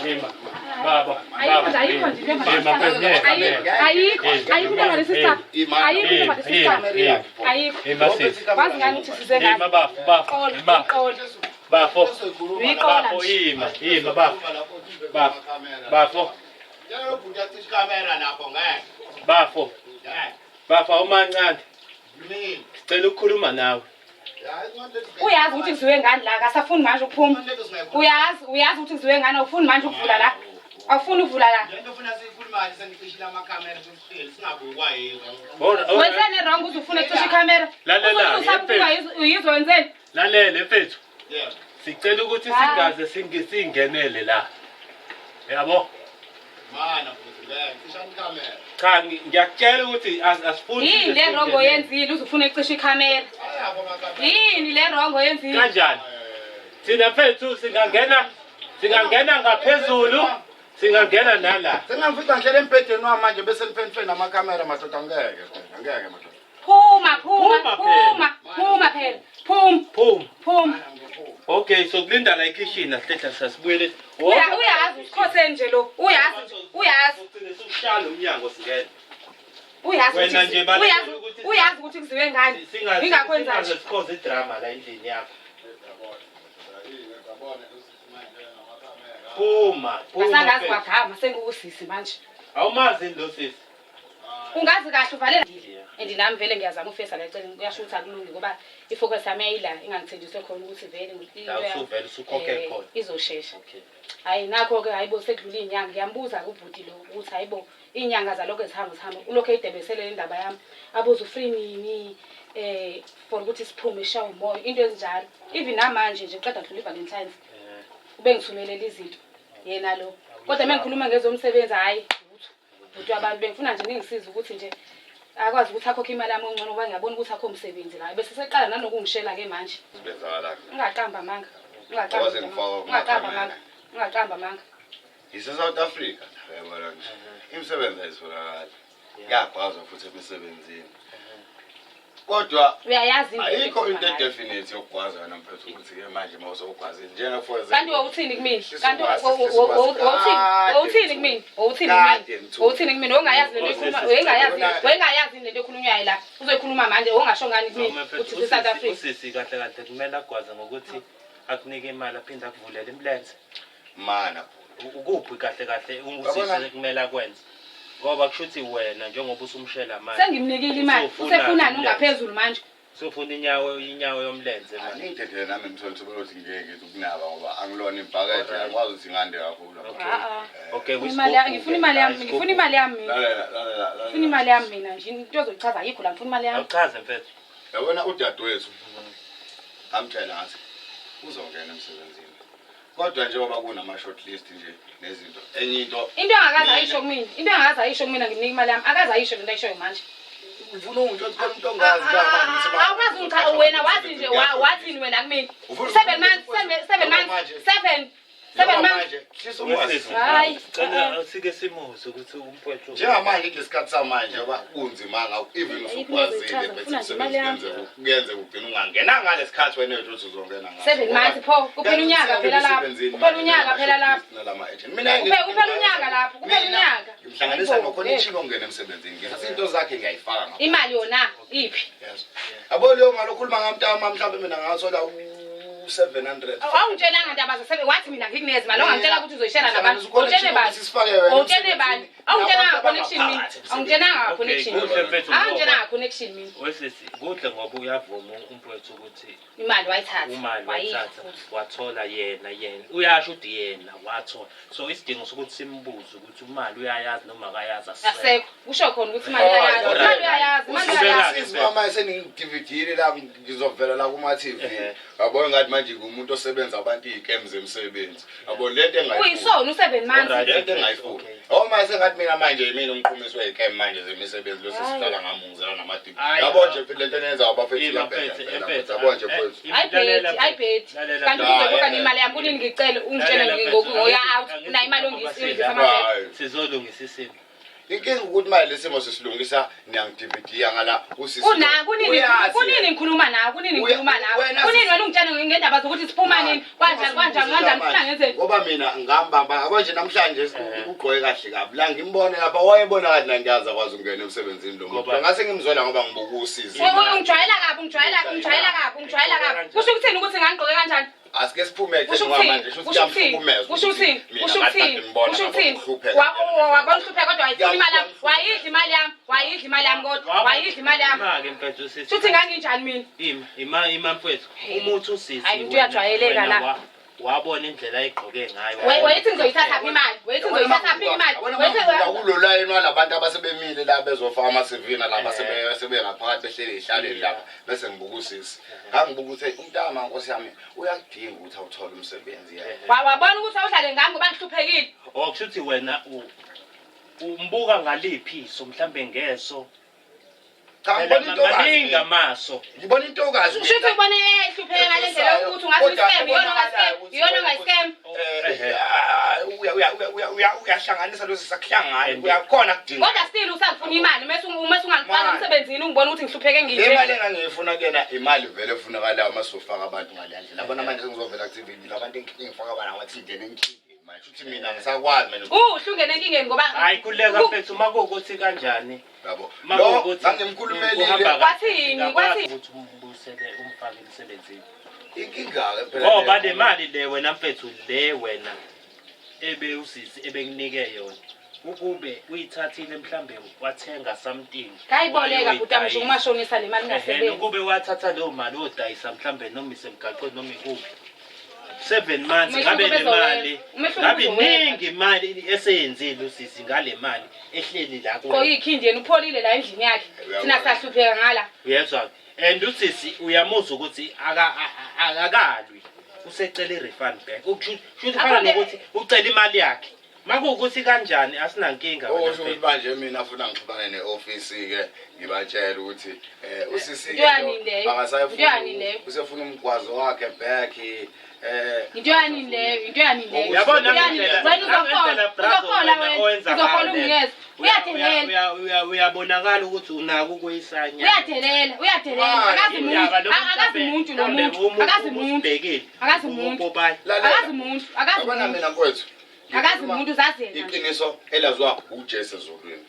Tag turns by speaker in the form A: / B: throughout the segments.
A: Ima. Baba.
B: Ayikho nje, ayikho nje into
A: Ima,
B: emva.
A: ima.
B: Ayikho, ayikho into emva sister. Ayikho into emva sister. Ayikho.
A: Ima sisi.
B: Wazi ngani ukuthi size ngani?
A: Ima bafo, bafo.
B: Qola,
A: Ima.
B: qola.
A: Bafo.
B: Uyiqola
A: Bafo
B: nje.
A: ima, ima bafo. Bafo. Bafo. Bafo. Bafo awumancane. Sicela ukukhuluma nawe.
B: Uyazi ukuthi kuziwe ngani la, akasafuni manje ukuphuma. Uyazi, uyazi ukuthi kuziwe ngani, awufuni manje ukuvula la. Awufuni ukuvula la.
C: Lento ofuna siyikhuluma senicishile amakhamera sesihleli singabukwa yizo.
A: Bona.
B: Wenzeni wrong ukuthi ufune ukucisha ikhamera?
A: Lalela,
B: Uzothi usaba uyizwe wenzeni?
A: Lalela mfethu.
C: Yeah.
A: Sicela ukuthi
B: Hayi.
A: singaze singenele la. Yabo?
C: Mana futhi ngeke cisha ikhamera.
A: Cha ngiyakutshela ukuthi asifuni
B: Yini
A: size
B: le wrong
A: singenele.
B: oyenzile uze ufune ukucisha ikhamera?
C: Ayabo amakhamera.
B: Yini le wrong oyenzile?
A: Kanjani? Thina mfethu singangena ngaphezulu, singangena nala.
C: Sengangifica ngihlele embhedeni wami manje bese nifenfe namakhamera madoda, angeke phela, angeke madoda.
B: Phuma, phuma,
A: Phuma
B: phuma, phuma phela. Phuma,
A: Phuma.
B: phuma.
A: Okay, so kulinda la ekhishini asihlehla sasibuyele.
B: Uyazi usikhotheni nje lo. Uyazi nje, uyazi.
A: Ugcine sukushaya umnyango singena.
B: Uyazi
A: Wena
B: ukuthi
A: nje balekela
B: uyazi
A: ukuthi-
B: uyazi ukuthi kuziwe ngani. Ingakho enza
A: Singaze
B: nje.
A: sikhoze idrama la endlini yakho. Phuma, phuma.
B: Asangazi
A: mfethu.
B: kwagama sengukusisi manje.
A: Awumazi yini lo sisi?
B: Ungazi kahle uvalela.
A: Yeah.
B: And nami vele ngiyazama ufesa la eceleni kuyasho ukuthi akulungi ngoba ifocus yami yayila ingangithenjiswe khona ukuthi vele into
A: La usuvele usukhokhe khona.
B: izoshesha.
A: Okay.
B: Hayi nakho-ke hayi bo sekudlula iy'nyanga ngiyambuza kubhuti lo ukuthi hayi bo iy'nyanga zalokhu ezihamba zihamba ulokhu eyidebesele le ndaba yami abuze ufree nini for ukuthi siphume sishawe umoya into ezinjalo even namanje nje qeda kudlula i-Valentine's ube ngithumelela izinto yena lo kodwa uma ngikhuluma ngezomsebenzi hhayi lutho bhuti wabantu bengifuna nje ningisize ukuthi nje akwazi ukuthi akhokhe imali yami ongcono ngoba ngiyabona ukuthi akho msebenzi la bese seqala nanokungishela-ke manje.
C: Benzakala.
B: Ungaqamba amanga.
C: Awaze ngifaka
B: Ungaqamba
C: kumakhamera.
B: amanga. Ungaqamba amanga.
C: Ngise South Africa la uyabona nje. Imisebenzi ayitholakali. Kuyagwazwa futhi emisebenzini. Kodwa
B: Uyayazi into
C: ayikho into
B: ekhuluma ngayo.
C: edefinite yokugwaza wena mfethu ukuthi ke manje mawusogwazile njenga for example.
B: Kanti wawuthini kumina? Kanti
C: Sisukwazi,
B: wawuthini?
C: kade
B: Wawuthini
C: mthu.
B: kumina? Wawuthini
C: Kade
B: kumina?
C: mthu.
B: Wawuthini kumina? Wawungayazi lento ekhuluma, wayengayazi, wayengayazi lento ekhulunywayo la. Uzoyikhuluma manje, wawungasho ngani kumina ukuthi use-South Africa.
A: Usisi kahle kahle kumele agwaze ngokuthi akunike imali aphinde akuvulele imilenze.
C: Mana.
A: Ukuphi kahle kahle usisi
C: Yabona-
A: kumele akwenze? Ngoba kusho ukuthi wena njengoba usumshela manje.
B: Sengimnikile imali.
A: Usufuna
B: Usefunani
A: umlenze.
B: ungaphezulu manje?
A: Usufuna inyawo yomlenze manje.
C: Angidedele nami mtholi ukuthi ngeke ngithi ukunaba ngoba angilona ibhakede,
A: Alright.
C: angikwazi ukuthi ngande kakhulu.
A: Okay.
B: Ah, ah.
A: Okay,
B: Imali yami, ngifuna imali yami, ngifuna imali yami mina.
C: Lalela, lalela, lalela.
B: Ngifuna imali yami mina nje into ozoyichaza ayikho la ngifuna imali yami.
A: Awuchaze mfethu.
C: Yabona udadewethu ngamtshela ngathi uzongena emsebenzini. Kodwa njengoba kunama short list nje nezinto enye into
B: Into engakaze ayisho kumina, into engakaze ayisho kumina ngimnika imali yami, akaze ayisho lento ayishoyo manje.
C: Ufuna ungitsho ukuthi khona umuntu ongazi njengamanje ukuthi
B: Awukwazi ungicha wena wathi nje wathini wena kumina?
C: Ufuna-
B: 7 months, 7 months,
C: Manje.
B: 7 7 months.
C: Manje hlisa umwazi.
B: Hayi.
A: Cela sike simuze ukuthi umfowethu
C: Njengamanje kulesikhathi samanje ngoba kunzima ngakho even
B: Ayikho into
C: usukwazile
B: ozoyichaza,
C: but
B: ngifuna nje imali yami.
C: kuyenzeka ugcine ungangena ngalesikhathi wena wethu uthi uzongena ngaso.
B: 7 months pho, kuphela unyaka phela lapho. Kuphela unyaka phela lapho.
C: Nalama agent. Mina
B: Kuphela unyaka lapho, kuphela unyaka.
C: Ngimhlanganisa
B: Hayibo,
C: no-connection ongena emsebenzini. Ngithatha into zakhe ngiyayifaka ngapha.
B: Imali yona iphi?
C: Yes. Yabo leyo mali okhuluma ngamntama mhlawumbe mina ngathola u-700.
B: Awungitshelanga ndaba zase wathi mina ngikunezi mali ongangitshela ukuthi uzoyishela nabantu.
C: Hlanganisa
B: Utshene bani?
C: sifake wena
B: Utshene bani?
C: emsebenzini.
B: Awungitshelanga
C: Nabantu
B: connection mina.
C: abangaphakathi
B: Awungitshelanga
A: Okay,
B: connection.
A: kuhle mfethu.
B: Awungitshelanga connection mina.
A: Wesisi kuhle ngoba uyavuma umfowethu ukuthi
B: Imali wayithatha.
A: imali
B: Wayidla
A: wayithatha
B: futhi.
A: wathola yena yena uyasho ukuthi yena wathola so isidingo sokuthi simbuze ukuthi imali uyayazi noma akayazi asisekho.
B: Asekho. Kusho khona ukuthi imali uyayazi.
A: Alright.
B: Imali uyayazi. Imali uyayazi.
C: Usisi mama esengidividile la ngizovela la kuma TV.
A: Ehhe.
C: Yabo ngathi manje ngumuntu osebenza abantu izikem zemsebenzi. Yabo lento engayifuni.
B: Uyisona u7 months.
A: Alright.
C: Lento engayifuni.
A: Okay.
C: Yabo manje sengathi mina manje yimina umqhumisi wezikem manje zemisebenzi lo sesihlala ngamungizela namadiki.
A: Hayi.
C: Yabo nje mfethu lento enyenza abafethu
A: Ima
C: iyabheda
A: mfethu,
C: phela,
A: mfethu.
C: Yabo nje mfethu.
B: Ayibhedi, ayibhedi.
A: Lalela,
B: Kanti
C: lalela.
B: uzokhokha imali yami kunini ngicele ungitshele
A: Lalela, mfethu,
B: ngoya out
A: angithi-
B: unayo imali
A: angithi-
B: ongiyisindisa manje.
C: Hayi.
A: Sizolungisa isimo.
C: Inkinga ukuthi manje lesimo sisilungisa niyangidividiya ngala usisi.
B: Kuna kunini
C: Uyazi
B: kunini
C: yena.
B: ngikhuluma nawe? Kunini ngikhuluma nawe?
C: Wena
B: Kunini wena ungitshela ngendaba zokuthi siphuma nini? Kanjani kanjani kanjani ufuna ngenzeni?
C: Ngoba mina ngambamba yabo nje namhlanje ugqoke kahle kabi la ngimbone lapha wayebona kathi la ngiyazi akwazi ukungena emsebenzini lo muntu.
A: Ngoba-
C: Ngase ngimzwela ngoba ngibuka usizi.
B: Ungijwayela kabi, ungijwayela ungijwayela kabi, ungijwayela kabi. Kusho ukuthini ukuthi ngangigqoke kanjani?
C: Asike siphume
B: Kusho
C: ngoba
B: ukuthini?
C: manje shuthi
B: Kusho ukuthini?
C: kuyamhlukumeza.
B: Kusho ukuthini?
C: Mina
B: Kusho
C: ngathi
B: ukuthini?
C: kade ngimbona
B: Kusho
C: ngabona
B: ukuthini?
C: ukuhlupheka.
B: Wabona uhlupheka kodwa wayifuna imali yami. Wayidla imali yami. Wayidla imali yami kodwa. Wayidla imali yami.
A: Ima-ke mfethu usisi.
B: Shuthi nganginjani mina?
A: Ima, ima, ima mfethu. Umuthi usisi.
B: Hayi, into
A: wena-
B: uyajwayeleka
A: wena
B: la.
A: Wabona indlela ayigqoke ngayo.
B: Wayethi ngizoyithatha phi imali? Wayethi ngizoyithatha phi imali?
C: Yabona
B: Wayethi
C: mangibuka kulo layini walabantu abasebemile la bezofaka ama-CV nalaba sebengaphakathi behleli ey'hlalweni lapha bese ngibuka usisi. Ngangibuka ukuthi hey, umntama nkosi yami uyakudinga ukuthi awuthole umsebenzi yena.
B: Wabona ukuthi awudlale ngami ngoba ngihluphekile.
A: Oh, kusho ukuthi wena umbuka ngaliphi iso mhlambe ngeso.
C: Cha
A: Phela
C: ngibona intokazi.
A: maningi amaso.
C: Ngibona intokazi.
B: Kusho ukuthi ubone ehlupheke ngale ndlela yokuthi ungathi
C: Kodwa
B: uyi-scam, iyona
C: ebonakalayo
B: ungayi-scam,
C: ukuthi
B: iyona ungayi-scam.
C: Uyahlanganisa lesi sakuhlangana uyakhona kudinga.
B: Kodwa still usangifuna imali mase mase ungangifaka
C: Mali.
B: emsebenzini ungibona ukuthi ngihlupheke
C: Le
B: nginje.
C: mali engangiyifuna kuyena imali vele efunakalayo uma sizofaka abantu ngale ndlela. Yabona manje sengizovela ku-TV labantu engifaka bana ngathi ngene enkingeni manje. Shuthi mina ngisakwazi mina
B: Uhlungene enkingeni ngoba
A: Hayi khuleka mfethu makuwukuthi kanjani?
C: yabo.
A: Ma
C: Lo
A: kuwukuthi
C: ngangimkhulumelile.
A: kuhamba kahle,
B: Kwathini?
A: ngiyakwazi
B: Kwathini?
A: ukuthi umbusele umfake emsebenzini.
C: Inkinga-ke phela
A: Ngoba le mali le wena mfethu le wena ebe usisi ebekunike yona ukube uyithathile mhlambe wathenga something.
B: Ngayiboleka bhuti wami nje
A: wayoyidayisa.
B: umashonisa le mali
A: Ehhe,
B: ingasebenzi.
A: ukube wathatha leyo mali wodayisa mhlambe noma isemgaqweni noma ikuphi. 7 months
B: Umehluko
A: ngabe le
B: bezowenza.
A: mali
B: Umehluko
A: ngabe
B: uzowenza.
A: iningi imali eseyenzile usisi ngale mali ehleli la
B: Gqoka
A: kuwena.
B: ikhindi yena upholile la endlini yakhe. Thina sahlupheka ngala.
A: Uyezwa and usisi uyamuzwa ukuthi akakalwi usecela i-refund back ukusho ukuthi kufana
B: Akhonde-
A: nokuthi ucela imali yakhe makuwukuthi kanjani asinankinga wena
C: Okusho ukuthi
A: mfethu.
C: manje mina funa ngixhumane ne-ofisi-ke ngibatshele ukuthi um usisi
B: Into yani leyo? Into yani leyo?
C: usefuna umgwazo wakhe back
B: Into yani leyo? Into yani leyo?
A: Uyabona
B: Into yani
A: ngendlela-
B: leyo? Wena uzohola,
A: ngendlela, brother,
B: uzohola
A: wena
B: wena.
A: owenza
B: Uzohola
A: ngayo le.
B: unginikeze. Uyadelela.
A: Uyabonakala ukuthi unako ukuyisanya.
B: Uyadelela, uyadelela. Akazi muntu, akazi muntu lo muntu. Akazi muntu. Akazi muntu. Akazi muntu, akazi
C: Yabona
B: muntu.
C: mina mfowethu
B: Akazi muntu uzazela. nje.
C: iqiniso elaziwa uJesu ezulwini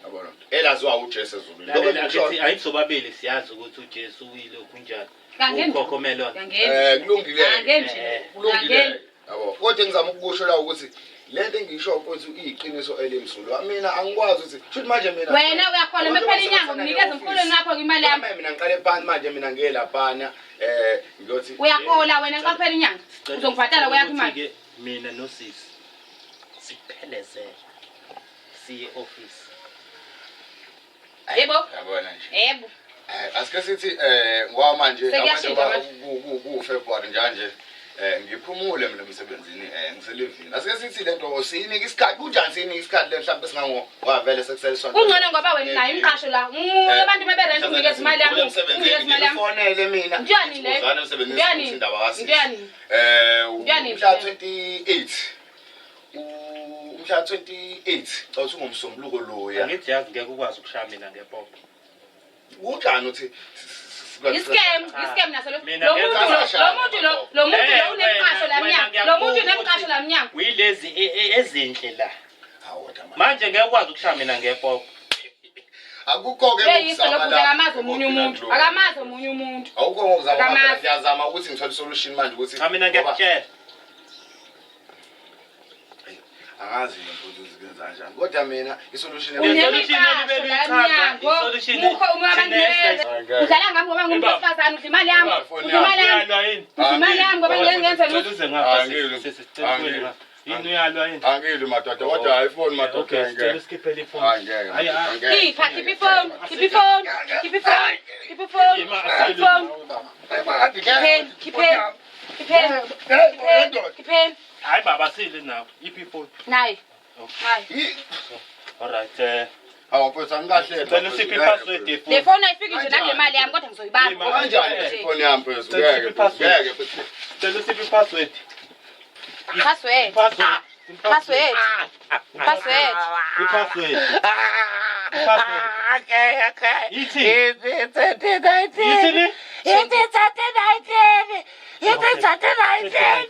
C: yabona elaziwa uJesu ezulwini Lokho engikushoyo-
A: Ayithi sobabili siyazi ukuthi uJesu uyilokhu njani.
B: Kangeni.
A: Ukhokhomelona.
B: Kangeni.
C: Kulungile
B: Angeni nje.
C: kulungile
B: Angeni.
C: yabo kodwa engizama ukukusho la ukuthi lento engiyisho mfowethu iyiqiniso elimsulwa mina angikwazi ukuthi shuthi manje mina
B: Wena uyakhola mekuphela inyanga unginikeza emholweni wakho imali yami.
C: Manje mina ngiqale phansi manje mina ngiye laphana ngiyothi
B: Uyahola wena xa kuphela inyanga. Uzongibhatala kweyakho imali.
A: Ukuthi-ke mina nosisi sikuphelezele siye office.
B: Yebo.
C: Yabona nje.
B: Yebo.
C: Asike sithi ngoba manje
B: Sekuyashintsha
C: abantu ku February njanje ngiphumule mina emsebenzini ngiselivini. Asike sithi lento siyinike isikhathi kunjani siyinike isikhathi le mhlawumbe singango ngoba vele sekusele sonto.
B: Kungcono ngoba wena nayo imqasho la. Abantu beberent unginikeza imali yami. Unginikeza imali yami.
C: Ngifonele mina.
B: Into yani leyo?
C: Uzana emsebenzini
B: Into yani?
C: sifundise indaba kasisi.
B: Into yani? Into yani
C: Umhla
B: leyo?
C: 28. Umhla 28 xa uthi ungomsombuluko loya.
A: Angithi yazi ngeke ukwazi ukushaya mina ngepopo.
C: Kunjani uthi
B: Iscam, iscam naso lo.
A: Mina
B: Lo muntu lo,
C: ngeke
B: lo muntu lo, lo muntu lo
A: Eh,
B: unemqasho
A: wena-
B: la mnyango.
A: wena
B: Lo muntu
A: ngiyakubuka
B: unemqasho
A: ukuthi
B: la mnyango.
A: Uyilezi ezinhle la.
C: Hawu kodwa manje.
A: Manje ngeke ukwazi ukushaya mina ngepopo.
C: Akukho ke
B: Uyeyisa lo bhuti akamazi omunye umuntu. Akamazi omunye umuntu.
C: Awukho ngokuzama
B: Akamazi.
C: ngiyazama ukuthi ngithole solution manje ukuthi
A: Cha mina
C: ngoba-
A: ngiyakutshela.
C: Angazi mfuthu ukuthi kanjani. Kodwa mina isolution
A: Une-
B: Unemiqasho la mnyango.
A: Isolution-
B: Mukho uma abantu
A: Thina-
B: Udlala ngami ngoba ngumuntu
A: Eba.
B: wesifazane udla imali yami.
A: Eba,
B: Udla imali yami.
A: Uyalwa yini?
B: Udla imali yami ngoba ngeke ngenze
A: Cela
B: lutho.
A: uze ngapha
C: Angilwi.
A: sisi, sicela ubuye
C: Angilwi.
A: ngapha. Yini uyalwa yini?
C: Angilwi madoda kodwa hayi phone madoda.
A: Okay, sicela usikhiphele ifoni.
C: Hayi ngeke.
A: Hayi, hayi.
C: Angeke.
B: Khipha, khipha ifoni, khipha ifoni, khipha ifoni, khipha ifoni,
A: Ima,
B: khipha ifoni. Khipheni, khipheni, khipheni, khipheni, khipheni.
A: Hayi baba sile nawe. Iphi ifoni?
B: Nayi, nayi.
A: All right.
C: Hawu mfowethu angikahle.
A: Cela usiphe i-password
B: Le
A: yefoni.
B: foni ayifiki nje nale mali yami kodwa ngizoyibamba.
A: Ima,
C: Kanjani ifoni yami mfowethu?
A: Cela usiphe
C: Ngeke.
A: i-password.
C: Ngeke mfowethu.
A: Cela usiphe i-password.
B: Password.
A: Password.
B: Password. Password.
A: I-password. I-password.
D: Okay.
A: Ithi.
D: Ithi 2019.
A: Ithini?
D: Ithi 2019. Ithi 2019.